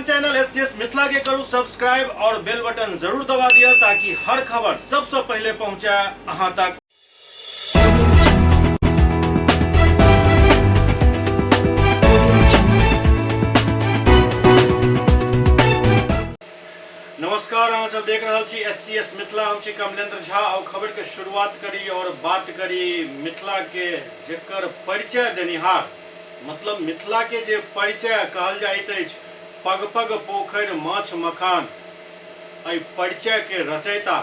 अपन channel SCS Mithila के करू सब्सक्राइब और बेल बटन जरूर दबा दिया ताकि हर खबर सबसे पहले पहुंचे अहां तक। नमस्कार, अहाँ सब देख रहल छी एससीएस मिथिला। हम छी कमलेंद्र झा और खबर के शुरुआत करी और बात करी मिथिला के जेकर परिचय देनिहार, मतलब मिथिला के जे परिचय कहल जाइत अछि पग पग पोखरि माछ मखान, एहि परिचय के रचयिता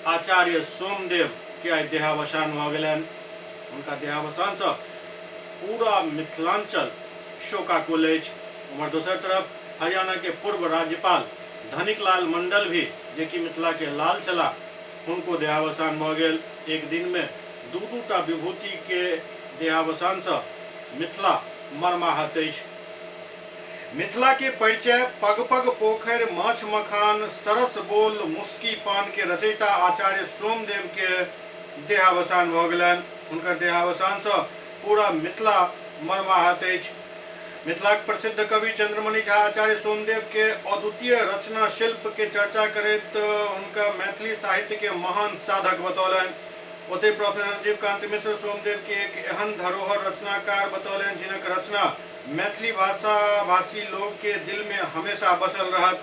आचार्य सोमदेव के आइ देहावसान भऽ गेलनि। हुनका देहावसान सँ पूरा मिथिलांचल शोकाकुल अछि। उम्हर दोसर तरफ हरियाणा के पूर्व राज्यपाल धनिक लाल मंडल भी, जे कि मिथिला के लाल छलाह, हुनको देहावसान भऽ गेल। एक दिन में दू दू टा विभूति के देहावसान सँ मिथिला मर्माहत अछि। मिथिला के परिचय पग पग पोखरि माछ मखान सरस बोल मुस्की पान के रचयिता आचार्य सोमदेव के देहावसान भऽ गेलनि। हुनकर देहावसान सँ पूरा मिथिला मर्माहत अछि। मिथिलाक प्रसिद्ध कवि चंद्रमणि झा आचार्य सोमदेव के अद्वितीय रचना शिल्प के चर्चा करैत हुनका मैथिली साहित्य के महान साधक बतौलनि। ओतहि प्रोफेसर जीवकांत मिश्र सोमदेव के एक एहन धरोहर रचनाकार बतौलनि जिनक रचना मैथिली भाषा भाषी लोग के दिल में हमेशा बसल रहत।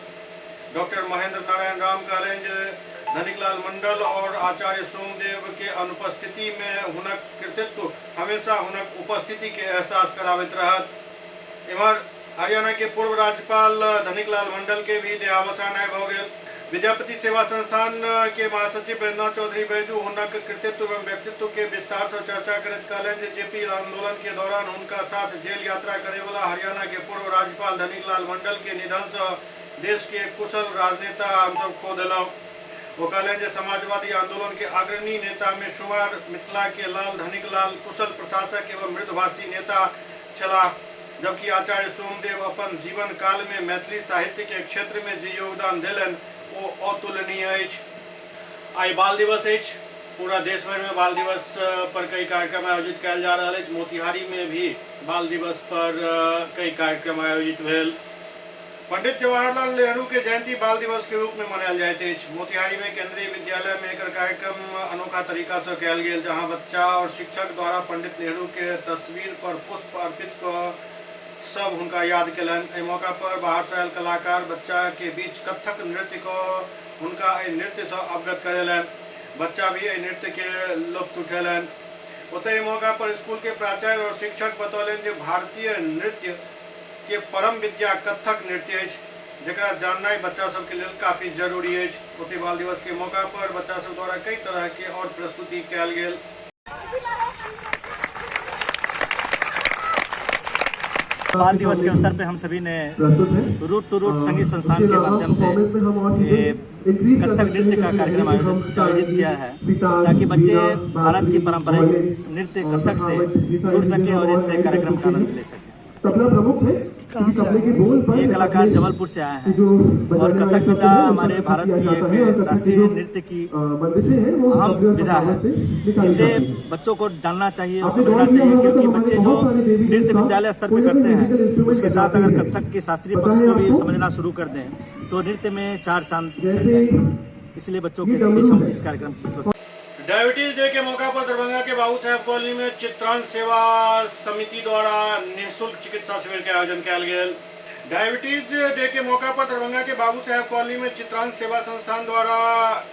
डॉक्टर महेंद्र नारायण राम कहलनि जे धनिकलाल मंडल और आचार्य सोमदेव के अनुपस्थिति में हुनक कृतित्व हमेशा हुनक उपस्थिति के एहसास कराबैत रहत। एम्हर हरियाणा के पूर्व राज्यपाल धनिकलाल मंडल के भी देहावसान आइ भऽ गेल। विद्यापति सेवा संस्थान के महासचिव बैद्यनाथ चौधरी बैजू हुनक कृतित्व एवं व्यक्तित्व के विस्तार सँ चर्चा करैत कहलनि जे जेपी आंदोलन के दौरान हुनका साथ जेल यात्रा करे वाला हरियाणा के पूर्व राज्यपाल धनिकलाल मंडल के निधन सँ देश के एक कुशल राजनेता हमसब खो देलहुँ। ओ कहलनि जे समाजवादी आंदोलन के अग्रणी नेता में शुमार मिथिला के लाल धनिकलाल कुशल प्रशासक एवं मृदुभाषी नेता छलाह, जबकि आचार्य सोमदेव अपन जीवन काल में मैथिली साहित्य के क्षेत्र में जे योगदान देलनि ओ अतुलनीय अछि। आइ बाल दिवस अछि। पूरा देश भरि में बाल दिवस पर कई कार्यक्रम आयोजित कयल जा रहल अछि। मोतिहारी में भी बाल दिवस पर कई कार्यक्रम आयोजित भेल। पंडित जवाहरलाल नेहरू के जयंती बाल दिवस के रूप में मनायल जाइत अछि। मोतिहारी में केंद्रीय विद्यालय में एकर कार्यक्रम अनोखा तरीका से कयल गेल, जहां बच्चा और शिक्षक द्वारा पंडित नेहरू के तस्वीर पर पुष्प अर्पित क सब हुनका याद केलनि। एहि मौका पर बाहर से आयल कलाकार बच्चा के बीच कथक नृत्य क हुनका एहि नृत्य से अवगत करेलनि। बच्चा भी एहि नृत्य के लुत्फ उठेलनि। ओतहि एहि मौका पर स्कूल के प्राचार्य और शिक्षक बतौलनि जे भारतीय नृत्य के परम विद्या कथक नृत्य अछि, जकरा जाननाइ बच्चा सबके लेल काफी जरूरी अछि। ओतहि बाल दिवस के मौका पर बच्चा सब द्वारा कई तरह के और प्रस्तुति कयल गेल। बाल दिवस के अवसर पे हम सभी ने रूट टू रूट संगीत संस्थान के माध्यम से कथक नृत्य का कार्यक्रम आयोजित किया है, ताकि बच्चे भारत की पारंपरिक नृत्य कथक से जुड़ सके और इस कार्यक्रम का आनंद ले सके। कहाँ से आए हैं? ये कलाकार जबलपुर से आए हैं और कथक विधा हमारे भारत की एक शास्त्रीय नृत्य की अहम विधा है। इसे बच्चों को जानना चाहिए और समझना चाहिए, क्योंकि बच्चे जो नृत्य विद्यालय स्तर पर करते हैं उसके साथ अगर कथक के शास्त्रीय पक्ष को भी समझना शुरू कर दें तो नृत्य में चार चांद लग जाएंगे। इसलिए बच्चों के बीच हम इस कार्यक्रम को डायबिटीज डे के मौका पर दरभंगा के बाबू साहेब कॉलोनी में चित्रांश सेवा समिति द्वारा निःशुल्क चिकित्सा शिविर के आयोजन कयल गेल। डायबिटीज डे के मौका पर दरभंगा के बाबू साहेब कॉलोनी में चित्रांश सेवा संस्थान द्वारा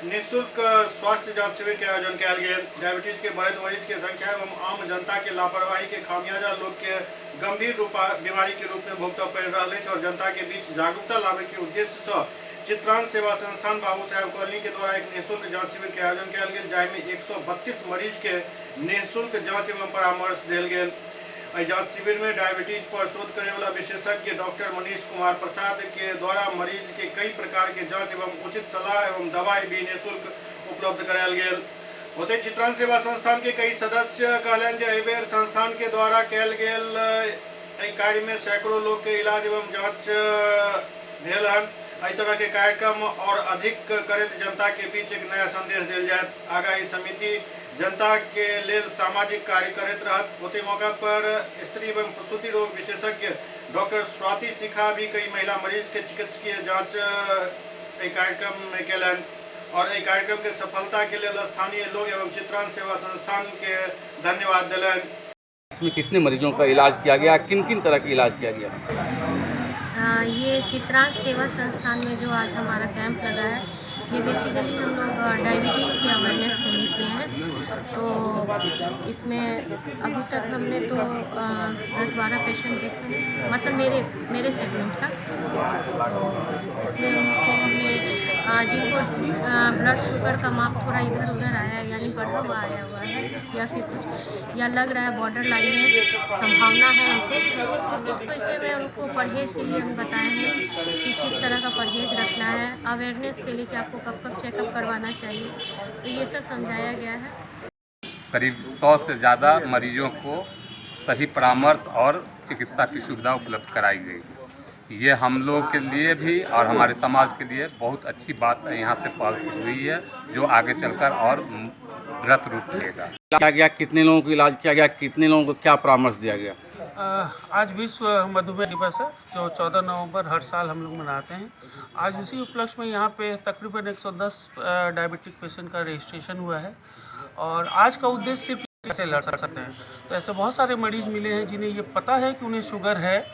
निःशुल्क स्वास्थ्य जांच शिविर के आयोजन कयल गेल। डायबिटीज के बढ़ैत मरीज के संख्या एवं आम जनता के लापरवाही के खामियाजा लोग के गंभीर रूप बीमारी के रूप में भुगतऽ पड़ि रहल अछि और जनता के बीच जागरूकता लाबे के उद्देश्य सँ चित्रांश सेवा संस्थान बाबू साहेब कॉलोनी के द्वारा एक निःशुल्क जांच शिविर के आयोजन कयल गेल, जाहि में 132 मरीज के निःशुल्क जांच एवं परामर्श देल गेल। एहि जांच शिविर में डायबिटीज पर शोध करे वाला विशेषज्ञ डॉक्टर मनीष कुमार प्रसाद के द्वारा मरीज के कई प्रकार के जांच एवं उचित सलाह एवं दवाई भी निःशुल्क उपलब्ध करायल गेल। ओतहि चित्रांश सेवा संस्थान के कई सदस्य कहलनि जे एहि बेर संस्थान के द्वारा कयल गेल एहि कार्य में सैकड़ों लोग के इलाज एवं जांच भेल हन। एहि तरह के कार्यक्रम और अधिक करैत जनता के बीच एक नया संदेश देल जायत। आगा ई समिति जनता के लेल सामाजिक कार्य करैत रहत। ओतहि मौका पर स्त्री एवं प्रसूति रोग विशेषज्ञ डॉक्टर स्वाति शिखा भी कई महिला मरीज के चिकित्सकीय जांच एहि कार्यक्रम में केलनि और एहि कार्यक्रम के सफलता के लेल स्थानीय लोग एवं चित्रांश सेवा संस्थान के धन्यवाद देलनि। इसमें कितने मरीजों का इलाज किया गया, किन किन तरह का इलाज किया गया? ये चित्रांश सेवा संस्थान में जो आज हमारा कैंप लगा है, ये बेसिकली हम लोग डायबिटीज़ के अवेयरनेस के लिए किए हैं। तो इसमें अभी तक हमने तो 10-12 पेशेंट देखे हैं, मतलब मेरे मेरे सेगमेंट का। तो इसमें उनको हमने जिनको ब्लड शुगर का माप थोड़ा इधर उधर आया है, यानी बढ़ा हुआ आया हुआ है या फिर कुछ या लग रहा है बॉर्डर लाइन है, संभावना है उनको, तो इस पैसे में उनको परहेज के लिए हम बताए हैं कि किस तरह का परहेज रखना है, अवेयरनेस के लिए कि आपको कब कब चेकअप करवाना चाहिए, तो ये सब समझाया गया है। करीब 100 से ज़्यादा मरीजों को सही परामर्श और चिकित्सा की सुविधा उपलब्ध कराई गई। ये हम लोग के लिए भी और हमारे समाज के लिए बहुत अच्छी बात यहाँ से पहल हुई है, जो आगे चलकर और वृहत रूप लेगा। किया गया, कितने लोगों को इलाज किया गया, कितने लोगों को क्या परामर्श दिया गया? आज विश्व मधुमेह दिवस है, जो 14 नवंबर हर साल हम लोग मनाते हैं। आज उसी उपलक्ष्य में यहाँ पे तकरीबन 110 डायबिटिक पेशेंट का रजिस्ट्रेशन हुआ है और आज का उद्देश्य सिर्फ कैसे लड़ सकते हैं। तो ऐसे बहुत सारे मरीज़ मिले हैं जिन्हें ये पता है कि उन्हें शुगर है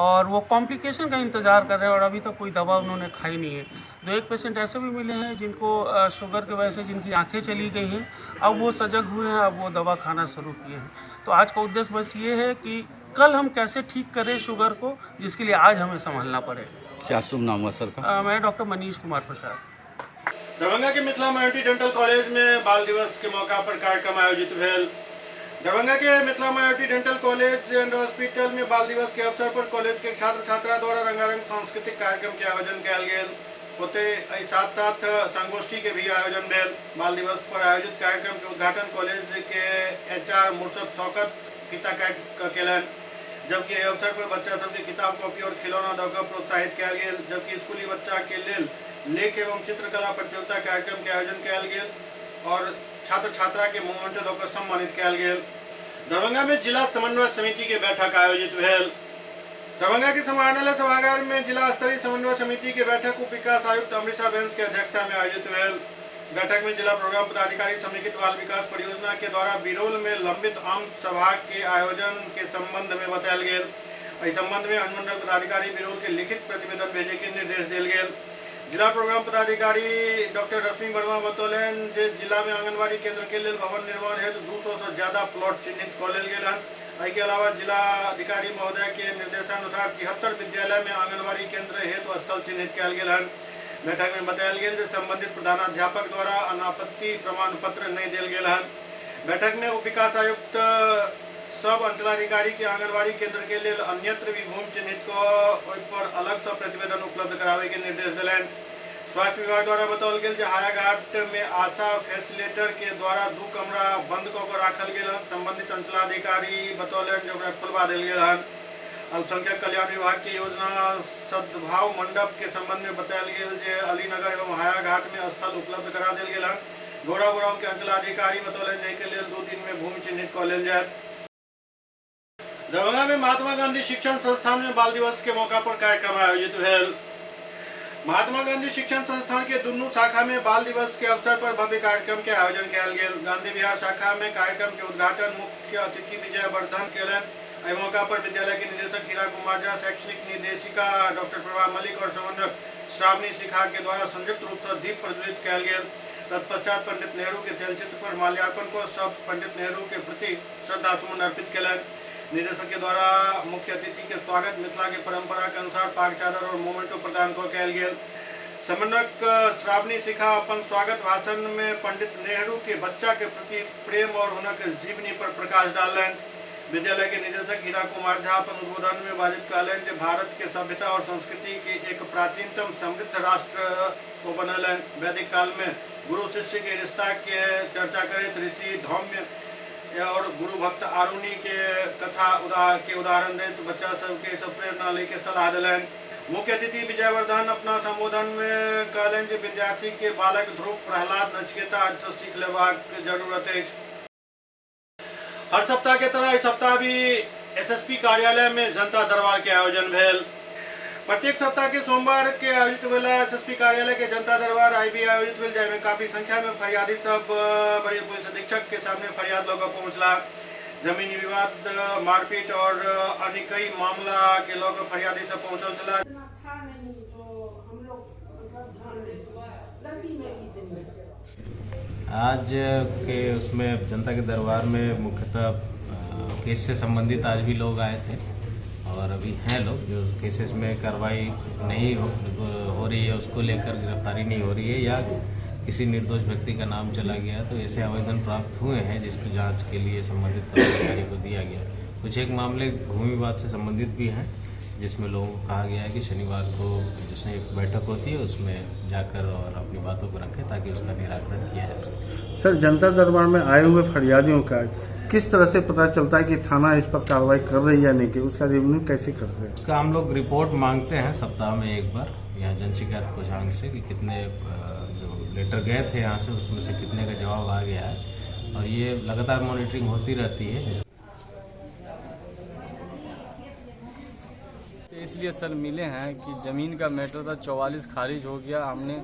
और वो कॉम्प्लिकेशन का इंतज़ार कर रहे हैं और अभी तक कोई दवा उन्होंने खाई नहीं है। 2-1 पेशेंट ऐसे भी मिले हैं जिनको शुगर की वजह से जिनकी आंखें चली गई हैं, अब वो सजग हुए हैं, अब वो दवा खाना शुरू किए हैं। तो आज का उद्देश्य बस ये है कि कल हम कैसे ठीक करें शुगर को, जिसके लिए आज हमें संभालना पड़े। क्या शुभ नाम हुआ सर का? मैं डॉक्टर मनीष कुमार प्रसाद। दरभंगा के मिथिला मायोटी डेंटल कॉलेज में बाल दिवस के मौका पर कार्यक्रम आयोजित भेल। दरभंगा के Mithila minority dental college and hospital में बाल दिवस के अवसर पर कॉलेज के छात्र छात्रा द्वारा रंगारंग सांस्कृतिक कार्यक्रम के आयोजन कयल गेल। ओते एहि साथ साथ संगोष्ठी के भी आयोजन भेल। बाल दिवस पर आयोजित कार्यक्रम के उद्घाटन कॉलेज के एचआर मुर्शद शौकत फीता काटि कऽ केलनि, जबकि एहि अवसर पर बच्चा सबके किताब कॉपी और खिलौना दऽ कऽ प्रोत्साहित कयल गेल। जबकि स्कूली बच्चा के लेल लेख एवं चित्रकला प्रतियोगिता कार्यक्रम के आयोजन कयल गेल और छात्र छात्रा के मोमेंटो दऽ कऽ सम्मानित कयल गेल। दरभंगा में जिला समन्वय समिति के बैठक आयोजित भेल। दरभंगा के समाहरणालय सभागार में जिला स्तरीय समन्वय समिति के बैठक उप विकास आयुक्त अमृता बैंस के अध्यक्षता में आयोजित भेल। बैठक में जिला प्रोग्राम पदाधिकारी समेकित बाल विकास परियोजना के द्वारा बिरौल में लंबित आम सभा के आयोजन के संबंध में बतायल गेल। एहि संबंध में अनुमंडल पदाधिकारी बिरौल के लिखित प्रतिवेदन भेजे के निर्देश देल गेल। जिला प्रोग्राम पदाधिकारी डॉक्टर रश्मि वर्मा बतौलनि जे जिला में आंगनबाड़ी केंद्र के लेल भवन निर्माण हेतु 200 से ज्यादा प्लॉट चिन्हित कऽ लेल गेल हन। एहि के अलावा जिला अधिकारी महोदय के निर्देशानुसार 73 विद्यालय में आंगनबाड़ी केंद्र हेतु स्थल चिन्हित कयल गेल हन। बैठक में बतायल गेल जे संबंधित प्रधानाध्यापक द्वारा अनापत्ति प्रमाण पत्र नहीं देल गेल हन। बैठक में उप विकास आयुक्त सब अंचलाधिकारी के आंगनबाड़ी केंद्र के लेल अन्यत्र भी भूमि चिन्हित कऽ ओहि पर अलग से प्रतिवेदन उपलब्ध करावे के निर्देश देलनि। स्वास्थ्य विभाग द्वारा बताओल गेल जे हायाघाट में आशा फैसिलेटर के द्वारा 2 कमरा बंद कऽ के राखल गेल हन। संबंधित अंचलाधिकारी बतौलनि जे ओकरा खोलवा देल गेल हन। अल्पसंख्यक कल्याण विभाग की योजना सद्भाव मंडप के संबंध में बतायल गेल जे अलीनगर एवं हायाघाट में स्थल उपलब्ध करा देल गेल हन। गौराबोराम के अंचलाधिकारी बतौलनि जे एहि के लेल 2 दिन में भूमि चिन्हित कऽ लेल जायत। दरभंगा में महात्मा गांधी शिक्षण संस्थान में बाल दिवस के मौका पर कार्यक्रम आयोजित भेल। महात्मा गांधी शिक्षण संस्थान के दुनू शाखा में बाल दिवस के अवसर पर भव्य कार्यक्रम के आयोजन कयल गेल। गांधी विहार शाखा में कार्यक्रम के उद्घाटन मुख्य अतिथि विजय वर्धन केलनि। एहि मौका पर विद्यालय के निदेशक हीरा कुमार झा, शैक्षणिक निदेशिका डॉक्टर प्रभा मलिक और समन्वयक श्रावणी शिखा के द्वारा संयुक्त रूप से दीप प्रज्वलित कयल गेल। तत्पश्चात पंडित नेहरू के तैलचित्र पर माल्यार्पण को सब पंडित नेहरू के प्रति श्रद्धा सुमन अर्पित केलनि। निदेशक के द्वारा मुख्य अतिथि के स्वागत मिथिला के परंपरा के अनुसार पाग चादर और मोमेंटो प्रदान कऽ कयल गेल। समन्वयक श्रावणी शिखा अपन स्वागत भाषण में पंडित नेहरू के बच्चा के प्रति प्रेम और हुनक जीवनी पर प्रकाश डालनि। विद्यालय के निदेशक हीरा कुमार झा अपन उद्बोधन में बाजित कहलनि जे भारत के सभ्यता और संस्कृति के एक प्राचीनतम समृद्ध राष्ट्र को बनौलनि। वैदिक काल में गुरु शिष्य के रिश्ता के चर्चा करैत ऋषि धौम्य और गुरु भक्त आरुणि के कथा के उदाहरण दैत बच्चा सबके सब प्रेरणा लेके सलाह देलनि। मुख्य अतिथि विजयवर्धन अपना संबोधन में कहलनि जे विद्यार्थी के बालक ध्रुव प्रहलाद नचिकेता आदि से सीख लेबाक जरूरत अछि। हर सप्ताह के तरह इस सप्ताह भी एसएसपी कार्यालय में जनता दरबार के आयोजन भेल। प्रत्येक सप्ताह के सोमवार के आयोजित भेला एसएसपी कार्यालय के जनता दरबार आईबी आयोजित भेल, जाहिमे काफी संख्या में फरियादी सब वरीय पुलिस अधीक्षक के सामने फरियाद लऽ कऽ पहुंचला। जमीनी विवाद, मारपीट और अन्य कई मामला के लऽ कऽ फरियादी सब पहुंचल छला। आज के उसमें जनता के दरबार में मुख्यतः केस से संबंधित आज भी लोग आए थे और अभी हैं लोग जो केसेस में कार्रवाई नहीं हो रही है, उसको लेकर गिरफ्तारी नहीं हो रही है या किसी निर्दोष व्यक्ति का नाम चला गया, तो ऐसे आवेदन प्राप्त हुए हैं जिसको जांच के लिए संबंधित पदाधिकारी को दिया गया। कुछ एक मामले भूमि विवाद से संबंधित भी हैं जिसमें लोगों को कहा गया है कि शनिवार को जिसमें एक बैठक होती है उसमें जाकर और अपनी बातों को रखें ताकि उसका निराकरण किया जा सके। सर, जनता दरबार में आए हुए फरियादियों का किस तरह से पता चलता है कि थाना इस पर कार्रवाई कर रही है या नहीं, कि उसका रिव्यू कैसे करते हैं? उसका हम लोग रिपोर्ट मांगते हैं सप्ताह में एक बार यहाँ जन शिकायत कोषांग से कि कितने जो लेटर गए थे यहाँ से उसमें से कितने का जवाब आ गया है, और ये लगातार मॉनिटरिंग होती रहती है। इसलिए सर मिले हैं कि ज़मीन का मैटर था, 44 खारिज हो गया। हमने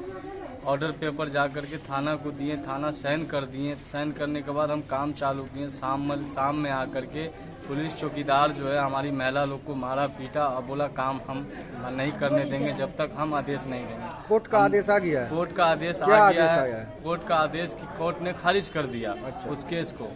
ऑर्डर पेपर जा कर के थाना को दिए, थाना साइन कर दिए। साइन करने के बाद हम काम चालू किए। शाम में आकर के पुलिस चौकीदार जो है हमारी महिला लोग को मारा पीटा और बोला काम हम नहीं करने देंगे जब तक हम आदेश नहीं देंगे। कोर्ट का आदेश आ गया है? कोर्ट का आदेश आ गया है। कोर्ट का आदेश कि कोर्ट ने खारिज कर दिया उस केस को,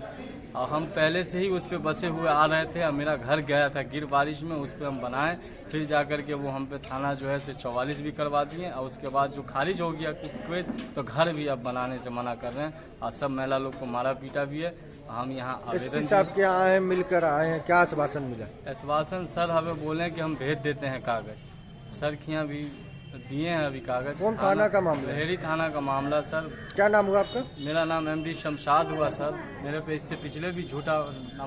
और हम पहले से ही उस पर बसे हुए आ रहे थे। और मेरा घर गया था गिर बारिश में, उस पर हम बनाए, फिर जा कर के वो हम पे थाना जो है से 44 भी करवा दिए। और उसके बाद जो खारिज हो गया केस तो घर भी अब बनाने से मना कर रहे हैं और सब महिला लोग को मारा पीटा भी है। हम यहाँ आवेदन साहब के आए हैं, मिलकर आए हैं, क्या आश्वासन मिला? आश्वासन सर हमें बोले कि हम भेज देते हैं कागज। सर खियाँ भी दिए हैं अभी कागज। कौन थाना का मामला? लहेरी थाना का मामला सर। क्या नाम हुआ आपका? मेरा नाम एमडी शमशाद हुआ सर। मेरे पे इससे पिछले भी झूठा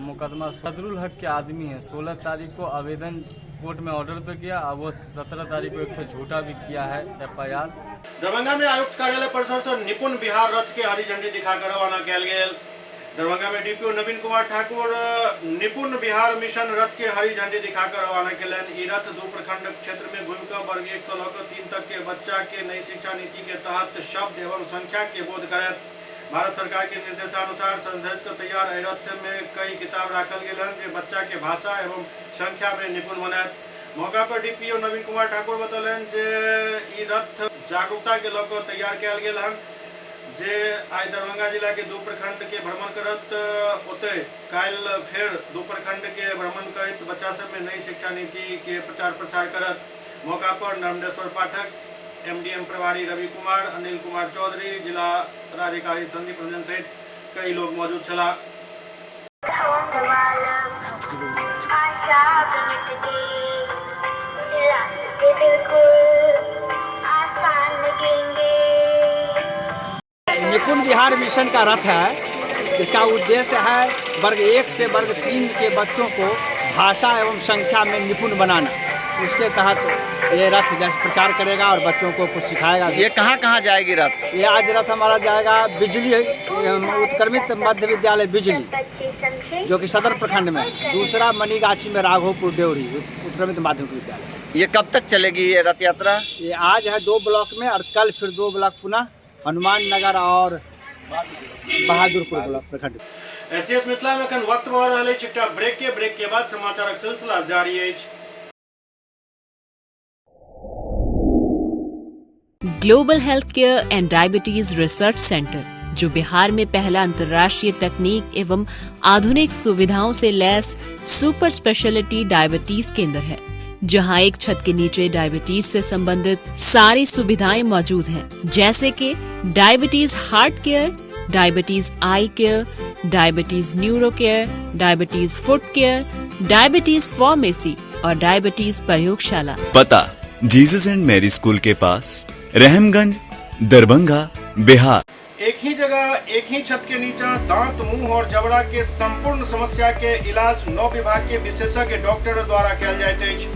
मुकदमा सदरुल हक के आदमी है। 16 तारीख को आवेदन कोर्ट में ऑर्डर पे किया और वो 17 तारीख को एक झूठा भी किया है एफआईआर। दरभंगा में आयुक्त कार्यालय परिसर से निपुण बिहार रथ के हरी झंडी दिखाकर रवाना कयल गेल। दरभंगा में डीपीओ नवीन कुमार ठाकुर निपुण बिहार मिशन रथ के हरी झंडी दिखाकर रवाना केलनि। ई रथ दू प्रखंड क्षेत्र में घूमि कऽ वर्ग 1 से लऽ कऽ 3 तक के बच्चा के नई शिक्षा नीति के तहत शब्द एवं संख्या के बोध करत। भारत सरकार के निर्देशानुसार सज कऽ तैयार एहि रथ में कई किताब राखल गेल हन जे बच्चा के भाषा एवं संख्या में निपुण बनायत। मौका पर डीपीओ नवीन कुमार ठाकुर बतौलनि जे ई रथ जागरूकता के लऽ कऽ तैयार कयल गेल हन जे आइ दरभंगा जिला के दू प्रखंड के भ्रमण करत, ओतहि काल्हि फेर दू प्रखंड के भ्रमण करैत बच्चा सब में नई शिक्षा नीति के प्रचार प्रसार करत। मौका पर नर्मदेश्वर पाठक, एमडीएम प्रभारी रवि कुमार, अनिल कुमार चौधरी, जिला पदाधिकारी संदीप रंजन सहित कई लोग मौजूद छलाह। निपुण बिहार मिशन का रथ है। इसका उद्देश्य है वर्ग 1 से वर्ग 3 के बच्चों को भाषा एवं संख्या में निपुण बनाना। उसके तहत ये रथ जैसे प्रचार करेगा और बच्चों को कुछ सिखाएगा। ये कहाँ कहाँ जाएगी रथ? ये आज रथ हमारा जाएगा बिजली उत्क्रमित मध्य विद्यालय बिजली, जो कि सदर प्रखंड में, दूसरा मनीगाछी में राघोपुर देवरी उत्क्रमित माध्यमिक विद्यालय। ये कब तक चलेगी ये रथ यात्रा? ये आज है 2 ब्लॉक में और कल फिर 2 ब्लॉक पुनः हनुमान नगर और बहादुरपुर ब्लॉक प्रखंड। एससीएस मिथिला में अखन वक्त भऽ रहल अछि एकटा ब्रेक के। ब्रेक के बाद समाचारक सिलसिला जारी अछि। Global health care and diabetes research centre, जो बिहार में पहला अंतर्राष्ट्रीय तकनीक एवं आधुनिक सुविधाओं से लैस सुपर स्पेशलिटी डायबिटीज केंद्र है, जहां एक छत के नीचे डायबिटीज से संबंधित सारी सुविधाएं मौजूद हैं, जैसे कि diabetes heart care, diabetes eye care, diabetes neuro care, diabetes foot care, diabetes pharmacy और डायबिटीज प्रयोगशाला। पता जीसस एंड मैरी स्कूल के पास, रहमगंज, दरभंगा, बिहार। एक ही जगह एक ही छत के नीचा दांत, मुंह और जबड़ा के संपूर्ण समस्या के इलाज 9 विभाग के विशेषज्ञ डॉक्टर द्वारा कयल जाइत अछि।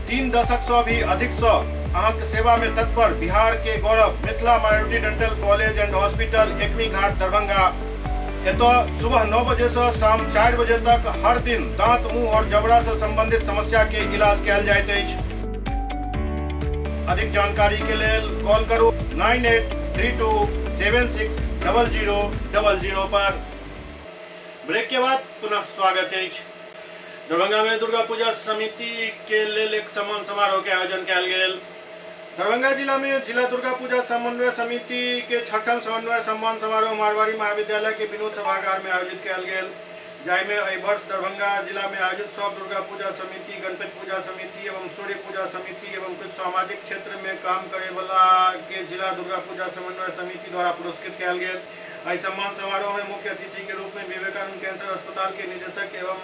3 दशक से भी अधिक से अहाँके सेवा में तत्पर बिहार के गौरव Mithila minority dental college and hospital, Ekmi Ghat, Darbhanga. एतय सुबह 9 बजे से शाम 4 बजे तक हर दिन दांत, मुंह और जबड़ा से संबंधित समस्या के इलाज कयल जाइत अछि। अधिक जानकारी के लेल कॉल करू 983276 0000 पर। ब्रेक के बाद पुनः स्वागत अछि। दरभंगा में दुर्गा पूजा समिति के लेल एक सम्मान समारोह के आयोजन कयल गेल। दरभंगा जिला में जिला दुर्गा पूजा समन्वय समिति के छठम समन्वय सम्मान समारोह मारवाड़ी महाविद्यालय के विनोद सभागार में आयोजित कयल गेल, जाहिमे एहि वर्ष दरभंगा जिला में आयोजित सब दुर्गा पूजा समिति, गणपति पूजा समिति एवं सूर्य पूजा समिति एवं कुछ सामाजिक क्षेत्र में काम करे वाला के जिला दुर्गा पूजा समन्वय समिति द्वारा पुरस्कृत कयल गेल। एहि सम्मान समारोह में मुख्य अतिथि के रूप में विवेकानंद कैंसर अस्पताल के निदेशक एवं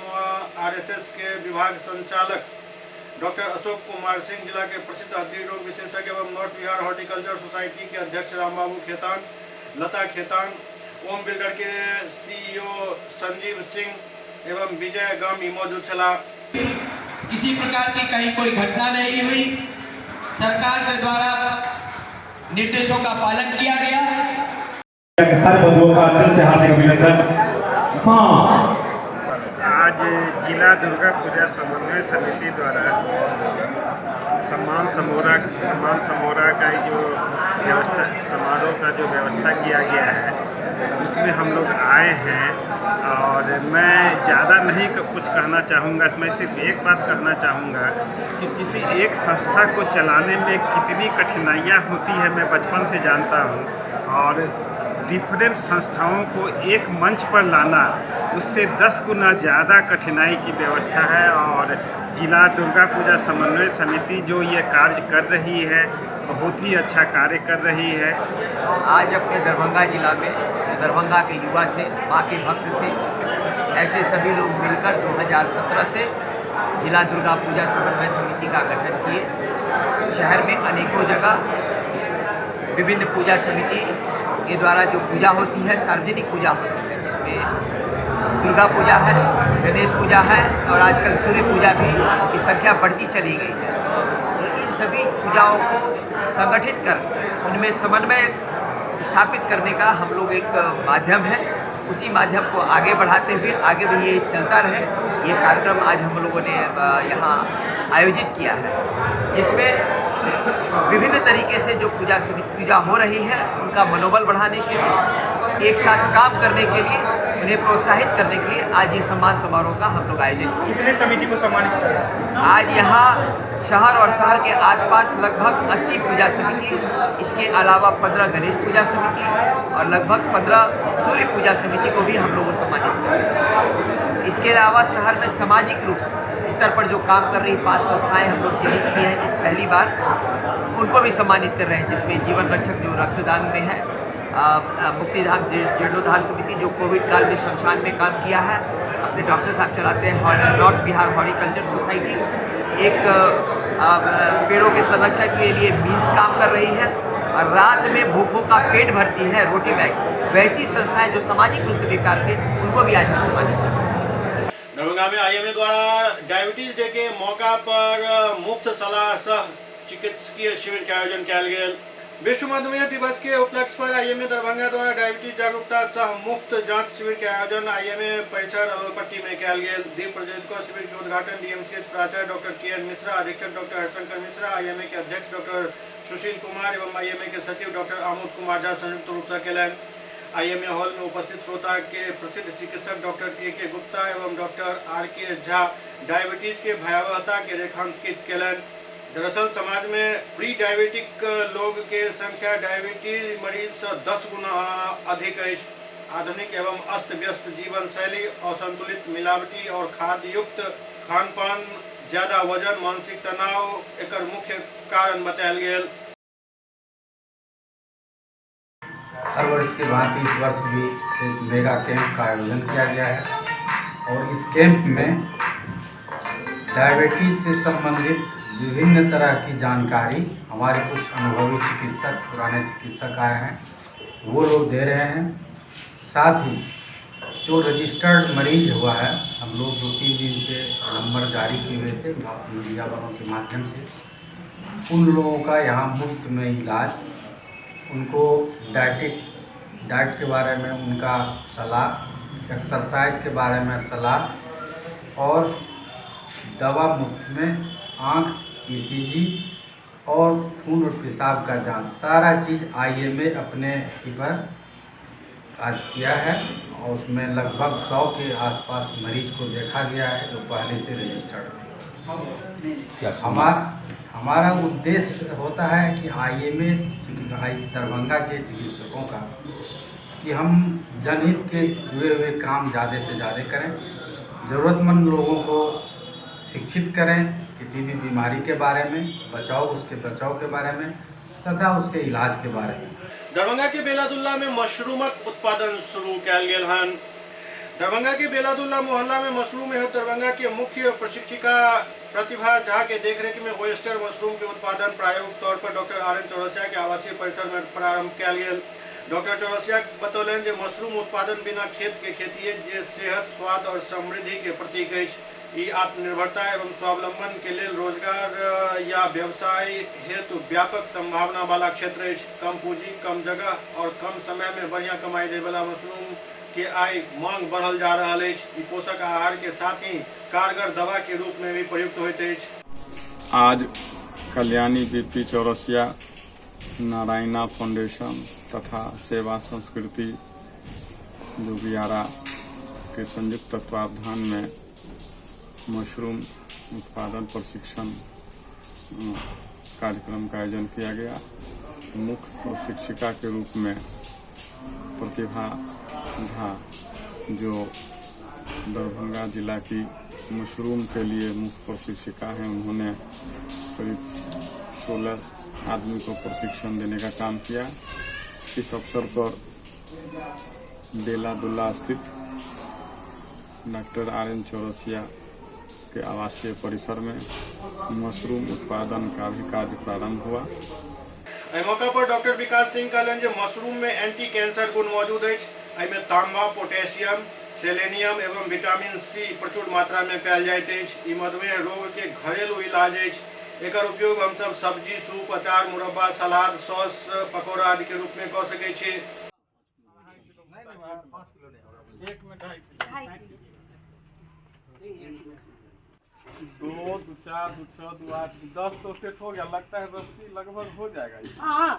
आरएसएस के विभाग संचालक डॉक्टर अशोक कुमार सिंह, जिला के प्रसिद्ध हड्डी रोग विशेषज्ञ एवं नॉर्थ बिहार हॉर्टिकल्चर सोसाइटी के अध्यक्ष रामबाबू खेतान, लता खेतान, ओम बिल्डर के सीईओ संजीव सिंह एवं विजय गामी मौजूद छला। किसी प्रकार की कहीं कोई घटना नहीं हुई, सरकार के द्वारा निर्देशों का पालन किया गया। सारे बंधुओं का दिल से हार्दिक अभिनंदन। हाँ, आज जिला दुर्गा पूजा समन्वय समिति द्वारा सम्मान समारोह का जो व्यवस्था समारोह का जो व्यवस्था किया गया है उसमें हम लोग आए हैं और मैं ज़्यादा नहीं कुछ कहना चाहूँगा। मैं सिर्फ एक बात कहना चाहूँगा कि किसी एक संस्था को चलाने में कितनी कठिनाइयाँ होती है मैं बचपन से जानता हूँ, और डिफरेंट संस्थाओं को एक मंच पर लाना उससे 10 गुना ज़्यादा कठिनाई की व्यवस्था है। और जिला दुर्गा पूजा समन्वय समिति जो ये कार्य कर रही है बहुत ही अच्छा कार्य कर रही है। आज अपने दरभंगा जिला में दरभंगा के युवा थे, माँ के भक्त थे, ऐसे सभी लोग मिलकर 2017 से जिला दुर्गा पूजा समन्वय समिति का गठन किए। शहर में अनेकों जगह विभिन्न पूजा समिति के द्वारा जो पूजा होती है, सार्वजनिक पूजा होती है, जिसमें दुर्गा पूजा है, गणेश पूजा है और आजकल सूर्य पूजा भी की संख्या बढ़ती चली गई है। तो इन सभी पूजाओं को संगठित कर उनमें समन्वय स्थापित करने का हम लोग एक माध्यम है, उसी माध्यम को आगे बढ़ाते हुए आगे भी ये चलता रहे, ये कार्यक्रम आज हम लोगों ने यहाँ आयोजित किया है, जिसमें विभिन्न तरीके से जो पूजा हो रही है उनका मनोबल बढ़ाने के लिए, एक साथ काम करने के लिए, उन्हें प्रोत्साहित करने के लिए आज ये सम्मान समारोह का हम लोग आयोजन किया। कितने समिति को सम्मानित किया? आज यहाँ शहर और शहर के आसपास लगभग 80 पूजा समिति, इसके अलावा 15 गणेश पूजा समिति और लगभग 15 सूर्य पूजा समिति को भी हम लोगों सम्मानित कर रहे हैं। इसके अलावा शहर में सामाजिक रूप से स्तर पर जो काम कर रही 5 संस्थाएं हम लोग चिन्हित किए हैं इस पहली बार, उनको भी सम्मानित कर रहे हैं, जिसमें जीवन रक्षक जो रक्तदान में है, मुक्तिधाम जीर्णोद्धार समिति जो कोविड काल में शमशान में काम किया है, अपने डॉक्टर साहब चलाते हैं, नॉर्थ बिहार हॉर्टिकल्चर सोसाइटी एक पेड़ों के संरक्षण के लिए मीन्स काम कर रही है और रात में भूखों का पेट भरती है रोटी बैग, वैसी संस्थाएँ जो सामाजिक रूप से भी कार्य करें उनको भी आज हम सम्मानित कर रहे हैं। दरभंगा में आईएमए द्वारा डायबिटीज डे के मौका पर मुफ्त सलाह सह चिकित्सकीय शिविर के आयोजन कयल गेल। विश्व मधुमेह दिवस के उपलक्ष्य पर आईएमए दरभंगा द्वारा डायबिटीज जागरूकता सह मुफ्त जांच शिविर के आयोजन आईएमए परिसर अलवलपट्टी में कयल गेल। दीप प्रज्वलित कर शिविर के उद्घाटन डीएमसीएच प्राचार्य डॉक्टर के.एन. मिश्रा, अधीक्षक डॉक्टर हरिशंकर मिश्रा, आईएमए के अध्यक्ष डॉक्टर सुशील कुमार एवं आईएमए के सचिव डॉक्टर आमोद कुमार झा संयुक्त रूप से कयलनि। आईएमए हॉल में उपस्थित श्रोता के प्रसिद्ध चिकित्सक डॉक्टर के गुप्ता एवं डॉक्टर आर.के. झा डायबिटीज के भयावहता के रेखांकित कयलनि। दरअसल समाज में प्री डायबिटिक लोग के संख्या डायबिटीज मरीज से 10 गुना अधिक अछि। आधुनिक एवं अस्त व्यस्त जीवन शैली, असंतुलित मिलावटी और खाद्य युक्त खान पान, ज्यादा वजन, मानसिक तनाव एकर मुख्य कारण बतायल गेल। हर वर्ष के भांति इस वर्ष भी एक मेगा कैंप का आयोजन किया गया है और इस कैंप में डायबिटीज़ से संबंधित विभिन्न तरह की जानकारी हमारे कुछ अनुभवी चिकित्सक, पुराने चिकित्सक आए हैं, वो लोग दे रहे हैं। साथ ही जो रजिस्टर्ड मरीज हुआ है, हम लोग 2-3 दिन से नंबर जारी किए हुए थे मीडिया वालों के माध्यम से, उन लोगों का यहाँ मुफ्त में इलाज, उनको डाइट के बारे में उनका सलाह एक्सरसाइज के बारे में सलाह और दवा मुफ्त में, आँख, ईसीजी और खून और पेशाब का जांच, सारा चीज़ आईएमए अपने अथी पर आज किया है और उसमें लगभग 100 के आसपास मरीज को देखा गया है जो पहले से रजिस्टर्ड थे। हमारा उद्देश्य होता है कि आईएमए दरभंगा के चिकित्सकों का कि हम जनहित के जुड़े हुए काम ज़्यादा से ज़्यादा करें, ज़रूरतमंद लोगों को शिक्षित करें किसी भी बीमारी के बारे में, बचाव, उसके बचाव के बारे में तथा उसके इलाज के बारे में। दरभंगा के बेलादुल्ला में मशरूमक उत्पादन शुरू कयल गेल हन। दरभंगा के बेलादुल्ला मोहल्ला में मशरूम एवं दरभंगा के मुख्य प्रशिक्षिका प्रतिभा झा के देखरेख में ओएस्टर मशरूम के उत्पादन प्रायोगिक तौर पर डॉक्टर आर.एन. चौरसिया के आवासीय परिसर में प्रारंभ कयल गेल। डॉक्टर चौरसिया बतौलनि जे मशरूम उत्पादन बिना खेत के खेती जे सेहत, स्वाद और समृद्धि के प्रतीक अछि। ई आत्मनिर्भरता एवं स्वावलंबन के लेल रोजगार या व्यवसाय हेतु व्यापक संभावना वाला क्षेत्र अछि। कम पूंजी, कम जगह और कम समय में बढ़िया कमाई दे वाला मशरूम के आय मांग बढ़ल जा रहल अछि। ई पोषक आहार के साथ ही कारगर दवा के रूप में भी प्रयुक्त होइत अछि। आज कल्याणी बीपी चौरसिया नारायणा फाउंडेशन तथा सेवा संस्कृति जोगियारा के संयुक्त तत्वावधान में मशरूम उत्पादन प्रशिक्षण कार्यक्रम का आयोजन किया गया। मुख्य प्रशिक्षिका के रूप में प्रतिभा झा, जो दरभंगा जिला की मशरूम के लिए मुख्य प्रशिक्षिका हैं, उन्होंने करीब 16 आदमी को प्रशिक्षण देने का काम किया। इस अवसर पर बेलादुल्ला स्थित डॉक्टर आर.एन. चौरसिया के आवासीय परिसर में मशरूम उत्पादन का भी कार्य प्रारंभ हुआ। एहि मौका पर डॉक्टर विकास सिंह कहलनि जे मशरूम में एंटी कैंसर गुण मौजूद अछि। एहिमे तांबा, पोटेशियम, सेलेनियम एवं विटामिन सी प्रचुर मात्रा में पायल जाइत अछि। ई मधुमेह रोग के घरेलू इलाज अछि। एकर उपयोग हमसब सब्जी, सूप, अचार, मुरब्बा, सलाद, सॉस, पकौड़ा आदि के रूप में कऽ सकै छी। दो, 2, 4, 2, 6, 2, 8, 10 तो सेट हो गया। लगता है रस्सी लगभग हो जाएगा। हाँ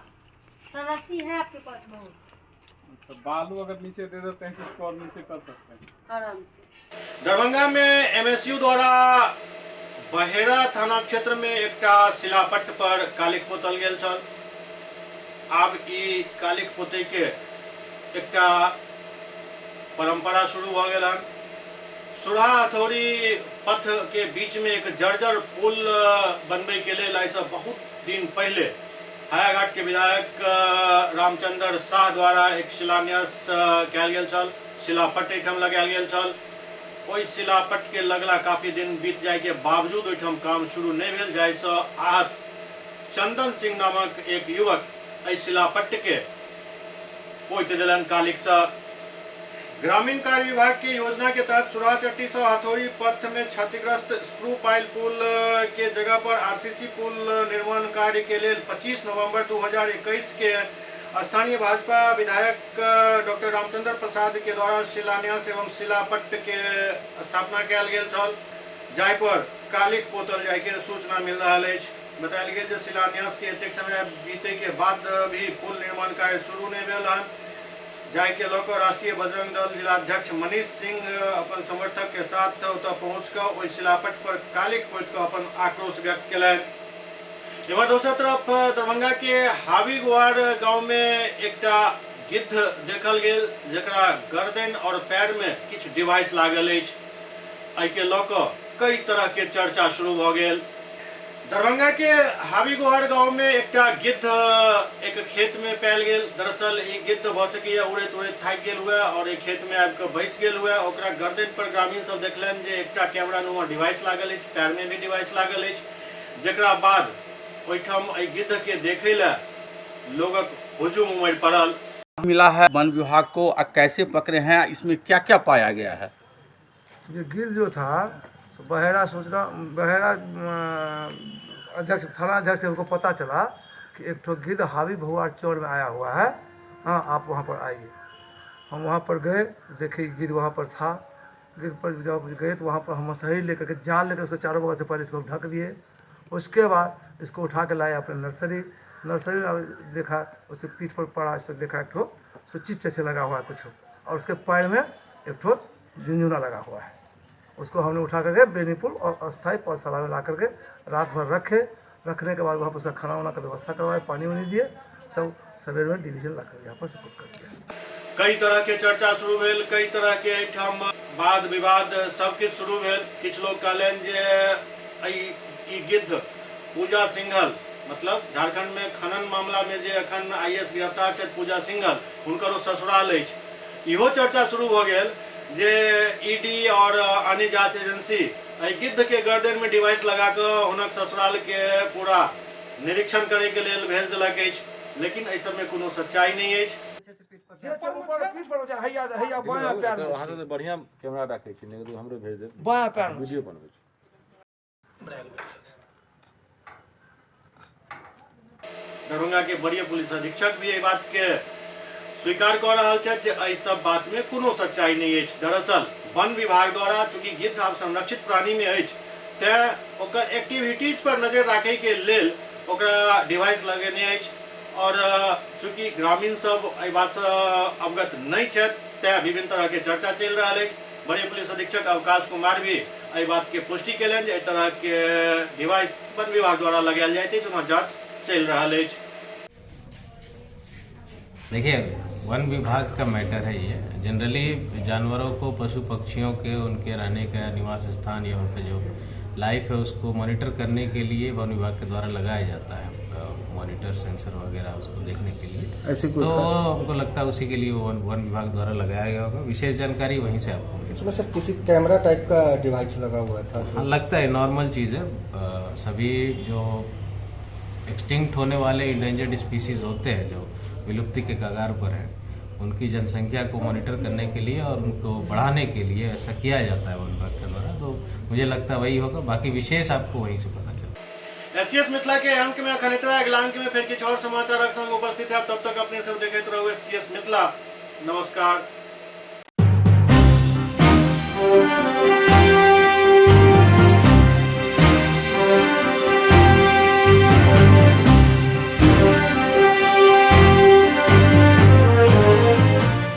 सर, रस्सी है आपके पास बहुत। तो बालू अगर नीचे दे देते हैं तो इसको और नीचे कर सकते हैं आराम से। दरभंगा में एमएसयू द्वारा बहेरा थाना क्षेत्र में एकटा शिलापट्ट पर कालिख पोतल गेल छल। आब ई कालिख पोतै के एकटा परंपरा शुरू भऽ गेल हन। सुरहा हथौड़ी पथ के बीच में एक जर्जर पुल बनबै के लेल आइसँ बहुत दिन पहले हायाघाट के विधायक रामचंद्र शाह द्वारा एक शिलान्यास कयल गेल छल। शिलापट्ट एहिठाम लगायल गेल छल। ओहि शिलापट्ट के लगला काफी दिन बीत जाय के बावजूद ओहिठाम काम शुरू नहीं भेल, जाहिसँ आहत चंदन सिंह नामक एक युवक एहि शिलापट्ट के पोति देलनि कालिखसँ। ग्रामीण कार्य विभाग के योजना के तहत सुरहा चट्टी से हथौड़ी पथ में क्षतिग्रस्त स्क्रू पाइल पुल के जगह पर आरसीसी पुल निर्माण कार्य के लेल 25 नवंबर 2021 के स्थानीय भाजपा विधायक डॉक्टर रामचंद्र प्रसाद के द्वारा शिलान्यास एवं शिलापट्ट के स्थापना कयल गेल छल, जाहि पर कालिख पोतल जाय के सूचना मिल रहल अछि। बतायल गेल जे शिलान्यास के एतेक समय बीते के बाद भी पुल निर्माण कार्य शुरू नहीं भेल हन, जाहि के लऽ कऽ राष्ट्रीय बजरंग दल जिलाध्यक्ष मनीष सिंह अपन समर्थक के साथ ओतऽ पहुँच कऽ ओहि शिलापट्ट पर कालिख पोति कऽ अपन आक्रोश व्यक्त केलनि। एम्हर दोसर तरफ दरभंगा के हावीगुआर गांव में एकटा गिद्ध देखल गेल, जकरा गर्दन और पैर में किछु डिवाइस लागल अछि। एहिके लऽ कऽ कई तरह के चर्चा शुरू भऽ गेल। दरभंगा के हावीगोहर गांव में एकटा गिद्ध एक खेत में पायल गेल। दरअसल ई गिद्ध भऽ सकैए उड़ैत उड़ैत थाकि गेल हुए और एक खेत में आबि कऽ बैस गेल हुए। ओकरा गर्दन पर ग्रामीण सब देखलनि जे एकटा कैमरा नुमा डिवाइस लागल अछि, पैर में भी डिवाइस लागल अछि, जकरा बाद ओहिठाम एहि गिद्ध के देखै लए लोगक हुजूम उमड़ि पड़ल। मिला है वन विभाग को और कैसे पकड़े हैं, इसमें क्या क्या पाया गया है? ये गिद्ध जो था तो बहेरा सूचना बहेरा अध्यक्ष थाना अध्यक्ष से उनको पता चला कि एक ठो गिद्ध हावी भुआर चौर में आया हुआ है, हाँ आप वहाँ पर आइए। हम वहाँ पर गए, देखे गिद्ध वहाँ पर था। गिद्ध पर जब गए तो वहाँ पर हम मसहरी लेकर के, जाल लेकर उसको चारों बगल से पहले इसको ढक दिए। उसके बाद इसको उठा के लाए अपने नर्सरी। नर्सरी में देखा उसके पीठ पर पड़ा, इसको देखा एक ठो सो चिप जैसे लगा हुआ है कुछ, और उसके पैर में एक ठो झुनझुना लगा हुआ है। उसको हमने उठा करके बेनीपुर और अस्थायी पौधशाला में ला करके रात भर रखे। रखने के बाद वहाँ पर उसका खाना वाना का व्यवस्था करवाए, पानी वानी दिए, सब सवेरे में डिवीजन ला कर यहाँ पर सपोर्ट कर दिया। कई तरह के चर्चा शुरू भेल, कई तरह के एहिठाम वाद विवाद सब किछु शुरू भेल। किछु लोग कहलनि जे ई गिद्ध पूजा सिंघल, मतलब झारखंड में खनन मामला में जे अखन आईएएस गिरफ्तार छथि पूजा सिंघल, हुनकर ओ ससुराल अछि। इहो चर्चा शुरू भऽ गेल जे ईडी और अन्य जांच एजेंसी एहि गिद्ध के गर्दन में डिवाइस लगा कऽ हुनक ससुराल के पूरा निरीक्षण करे के लेल भेज देलक अछि। लेकिन एहि सब में कोनो सच्चाई नहीं अछि। बढ़िया कैमरा राखै छी, नहीं तो हमरो भेज देब, बायां पैर में वीडियो बनबै छी। दरभंगा के वरीय पुलिस अधीक्षक भी एहि बात के स्वीकार कऽ रहल छथि जे एहि सब बात में कोनो सच्चाई नहीं अछि। दरअसल वन विभाग द्वारा चूंकि गिद्ध आब संरक्षित प्राणी में अछि, तें ओकर एक्टिविटीज पर नजर राखै के लेल ओकरा डिवाइस लगेने अछि। और चूंकि ग्रामीण सब एहि बात से अवगत नहीं छथि, तें विभिन्न तरह के चर्चा चलि रहल अछि। वरीय पुलिस अधीक्षक अवकाश कुमार भी एहि बात के पुष्टि केलनि जे एहि तरह के डिवाइस वन विभाग द्वारा लगायल जाइत अछि, ओना जांच चलि रहल अछि। देखिए, वन विभाग का मैटर है ये। जनरली जानवरों को, पशु पक्षियों के उनके रहने का निवास स्थान या उनका जो लाइफ है उसको मॉनिटर करने के लिए वन विभाग के द्वारा लगाया जाता है मॉनिटर सेंसर वगैरह, उसको देखने के लिए। ऐसे कोई तो खास- हमको लगता है उसी के लिए वो वन विभाग द्वारा लगाया गया होगा। विशेष जानकारी वहीं से आपको मिलेगी। उसमें सर किसी कैमरा टाइप का डिवाइस लगा हुआ था? हाँ, लगता है नॉर्मल चीज़ है। सभी जो एक्सटिंक्ट होने वाले इंडेंजर्ड स्पीसीज होते हैं, जो विलुप्ति के कगार पर हैं, उनकी जनसंख्या को मॉनिटर करने के लिए और उनको बढ़ाने के लिए ऐसा किया जाता है वन विभाग के द्वारा। तो मुझे लगता है वही होगा, बाकी विशेष आपको वहीं से पता चलेगा। एससीएस मिथिला के अंक में अखन एतबे। अगिला अंक में फिर किछु और समाचारक संग उपस्थित है। तब तक अपने सब देखैत रहू एससीएस मिथिला। नमस्कार।